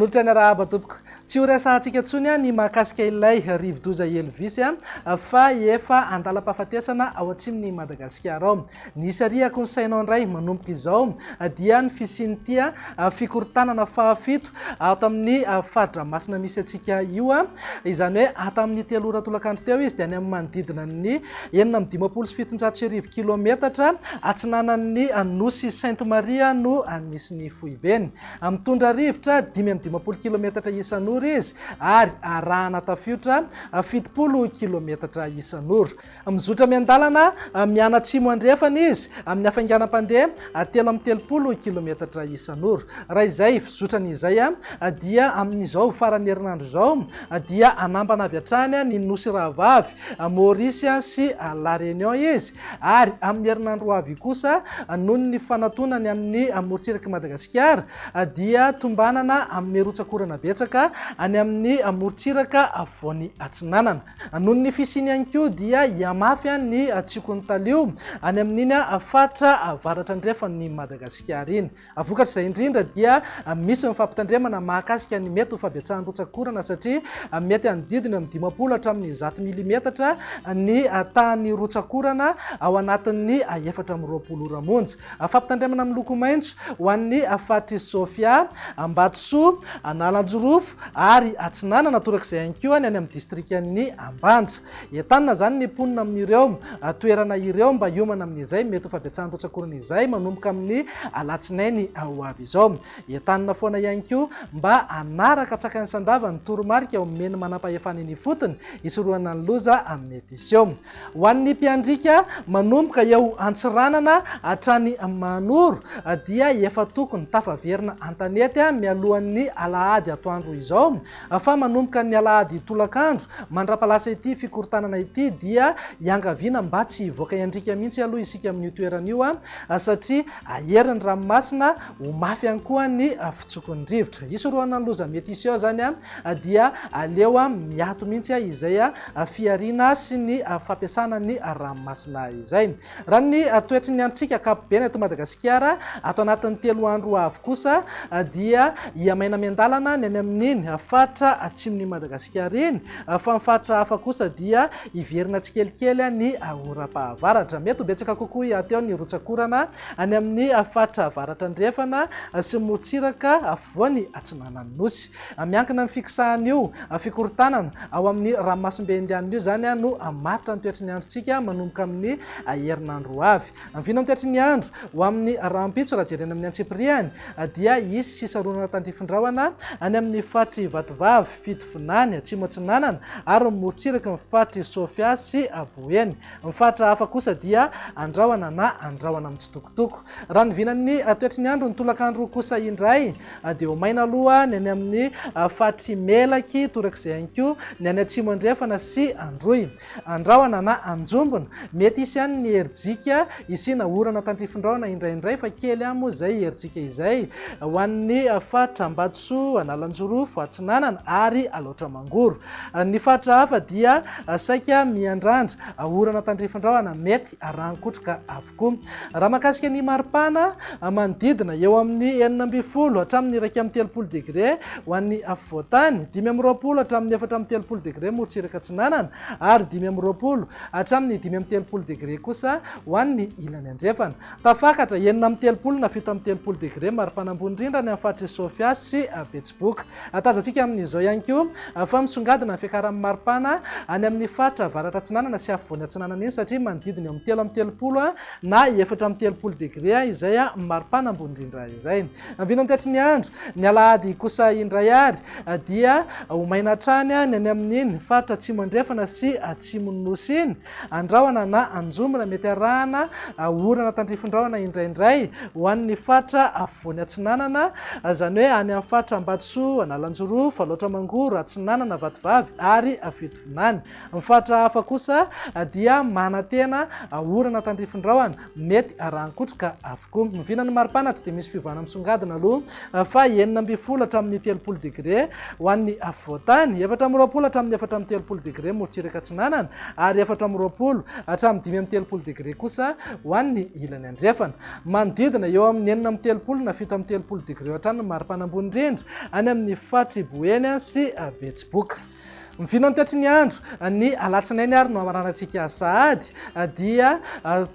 Manolotra ny arahaba tompoko. Tsy ho resahantsika intsony ny mahakasika ilay rivodoza Elvis fa efa andalam-pahafatesana ao atsimon'i Madagasikara ao. Ny hisarihako ny sainao indray manomboka izao dia ny fisian'ity fikorontanana fahafito ato amin'ny fari-dranomasina misy antsika io. Izany hoe ato amin'ny 3 ora tolakandro teo izy dia any amin'ny manodidina ny 1756 kilometatra atsinanan'ny nosy Sainte Marie no nisy ny foibeny. Mitondra rivotra 55 kilometatra isan'ora izy ary arahana tafiotra 70 kilometatra isan'ora. Mizotra miandalana mianatsimo andrefana izy amin'ny hafainganam-pandeha 33 kilometatra isan'ora. Raha izay fizotrany izay dia amin'izao faran'ny herinandro izao dia hanambana avy hatrany ny Nosy Rahavavy, Maurice sy La Réunion izy ary amin'ny herinandro ho avy io kosa noho ny fanatonany amin'ny morontsirak'i Madagasikara dia tombanana amin'ny rotsak'orana betsaka any amin'ny morontsiraka afovoany atsinanana. Noho ny fisiany ihany koa dia hihamafy ny tsiokin'ny talio any amin'iny faritra avaratra andrefan'i Madagasikara iny. Vokatr'izay indrindra dia misy ny fampitandremana mahakasika ny mety ho fahabetsahan'ny rotsak'orana satria mety hanodidina eo amin'ny 50 hatramin'ny 100 milimetatra ny tahan'ny rotsak'orana ao anatin'ny 24 ora monja. Fampitandremana miloko maitso ho an'ny faritr'i Sofia, Ambatosoa, Analanjirofo ary Atsinanana, torak'izay ihany koa ny any amin'ny distrikan'i Ambanja. Entanina izany ny mponina amin'ireo toerana ireo mba hiomana amin'izay mety ho fahabetsahan'ny rotsak'orana izay manomboka amin'ny alatsinainy ho avy izao. Entanina foana ihany koa mba hanaraka antsakany sy andavany ny toromarika omen'ny manampahefana eny ifotony hisorohana ny loza mety hiseho. Ho an'ny mpiandriaka, manomboka eo Antsiranana hatrany Mahanoro dia efa tokony tafaverina an-tanety mialohan'ny alahady atoandro izao fa manomboka ny alahady tolakandro mandrapalasa ity fikorontanana ity dia iangaviana mba tsy hivoaka hiandriaka mihitsy aloha isika amin'io toerana io satria hahery ny ranomasina, ho mafy ihany koa ny fitsokon'ny rivotra. Hisorohana ny loza mety hiseho izany dia aleo miato mihitsy izay fihariana sy ny fampiasana ny ranomasina izay. Raha ny toetry ny androntsika ankapobeny eto Madagasikara, ato anatin'ny 3 andro ho avy kosa dia hihamaina miandalana ny any amin'iny faritra atsimon'i Madagasikara iny, fa ny faritra hafa kosa dia hiverina tsikelikely ny oram-pahavaratra. Mety ho betsaka kokoa ihateo ny rotsak'orana any amin'ny faritra avaratra andrefana sy morontsiraka afovoany atsinanan'ny Nosy. Miankina amin'ny fikisahan'io fikorontanana ao amin'ny ranomasimbe Indianina io izany no hamaritra ny toetry ny androntsika manomboka amin'ny herinandro ho avy. Ny vinan'ny toetry ny andro ho amin'ny rahampitso raha jerena amin'ny antsipiriany dia hisy sisaronana tandrifin-drahona any amin'ny faritr'i Vatovavy, Fitovinany, Atsimo Atsinanana ary ny morontsiraky ny faritr'i Sofia sy Boeny. Ny faritra hafa kosa dia andrahona na andrahona mitsitokotoko. Raha ny vinan'ny toetry ny andro ny tolakandro kosa indray dia ho maina aloha ny any amin'ny faritr'i Melaky, torak'izay ihany koa ny any Atsimo Andrefana sy Androy. Andrahona na anjombona, mety hisy ihany ny herijika hisiana orana tandrifin-drahona indraindray fa kely ihany moa izay herijika izay ho an'ny faritra Ambatosoa, Analanjirofo, Atsinanana ary Alaotra Mangoro. Ny faritra hafa dia saika miandrandra orana tandrifin-drahona mety arahin-kotroka avokoa. Raha mahakasika ny maripana, manodidina eo amin'ny 16 hatramin'ny 31 degre ho an'ny afovoan-tany, 25 hatramin'ny 34 degre morontsiraka atsinanana ary 25 hatramin'ny 35 degre kosa ho an'ny ilany andrefana. Tafakatra 36 na 37 degre maripana ambony indrindra any amin'ny faritr'i Sofia sy Betsiboka. Tazantsika amin'izao ihany koa fa misongadina ny fiakaran'ny maripana any amin'ny faritra avaratra atsinanana sy afovoany atsinanana iny satria manodidina eo amin'ny 33 na 34 degre izay maripana ambony indrindra izay. Vinantetry ny andro, ny alahady kosa indray ary dia ho maina hatrany ny any amin'iny faritra atsimo andrefana sy atsimon'ny nosy iny. Andrahona na anjombona mety arahana orana tandrifin-drahona indraindray ho an'ny faritra afovoany atsinanana, izany hoe any amin'ny faritra Ambatosoa, Analanjirofo. Anjozorofa, Alaotra Mangoro, Atsinanana, Vatovavy ary Fitovinany. Ny faritra hafa kosa dia manantena orana tandrifin-drahona mety arahan-kotroka avokoa. Ny vinan'ny maripana tsy dia misy fiovana misongadina aloha fa 16 hatramin'ny 30 degre ho an'ny afovoantany, 24 hatramin'ny 34 degre morontsiraka atsinanana ary 24 hatramin'ny 35 degre kosa ho an'ny ilany andrefana. Manodidina eo amin'ny 36 na 37 degre eo hatrany ny maripana ambony indrindra any amin'ny faritr'i Boeny sy Betsiboka. Ny vinan'ny toetry ny andro, ny alatsinainy ary no hamaranantsika sahady, dia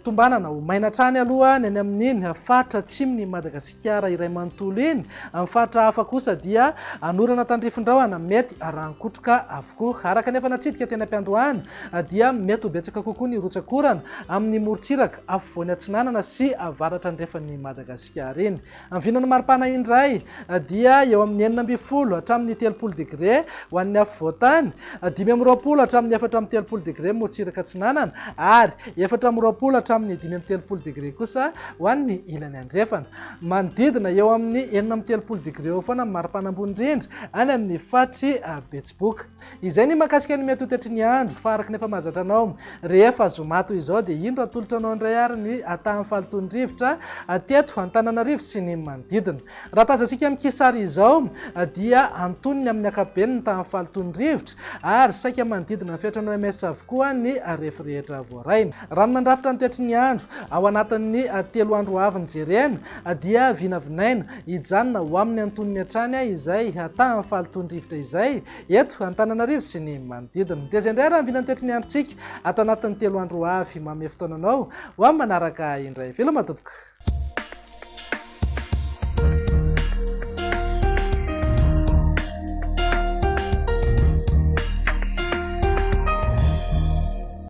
tombanana ho maina hatrany aloha ny any amin'iny faritra atsimon'i Madagasikara iray manontolo iny. Amin'ny faritra hafa kosa dia anorana tandrifin-drahona mety arahan-kotroka avokoa. Araka ny efa natsidika teny am-piandohana dia mety ho betsaka kokoa ny rotsak'orana amin'ny morontsiraka afovoany atsinanana sy avaratra andrefan'i Madagasikara iny. Ny vinan'ny maripana indray dia eo amin'ny 16 hatramin'ny 30 degre ho an'ny afovoantany, 25 hatramin'ny 34 degre morontsiraka atsinanana ary 24 hatramin'ny 35 degre kosa ho an'ny ilany andrefana. Manodidina eo amin'ny 36 degre eo foana ny maripana ambony indrindra any amin'ny faritr'i Betsiboka. Izay ny mahakasika ny mety ho toetry ny andro fa araka ny efa mahazatra anao rehefa zoma toy izao dia indro atolotra anao indray ary ny tahan'ny fahalotoan'ny rivotra teto Antananarivo sy ny manodidina. Raha tazantsika amin'ny kisary izao dia antonony amin'ny ankapobeny ny tahan'ny fahalotoan'ny rivotra ary saika manodidina ny fetran'ny OMS avokoa ny refy rehetra voaray. Raha ny mandrafitra ny toetry ny andro ao anatin'ny 3 andro ho avy ny jerena dia vinavinaina Hijanona ho amin'ny antonony hatrany izay tahan'ny fahalotoan-drivotra izay eto Antananarivo sy ny manodidina. Dia izay indray raha ny vinantoetry ny androntsika ato anatin'ny 3 andro ho avy. Manome fotoana anao ho amin'ny manaraka indray. Veloma tompoko.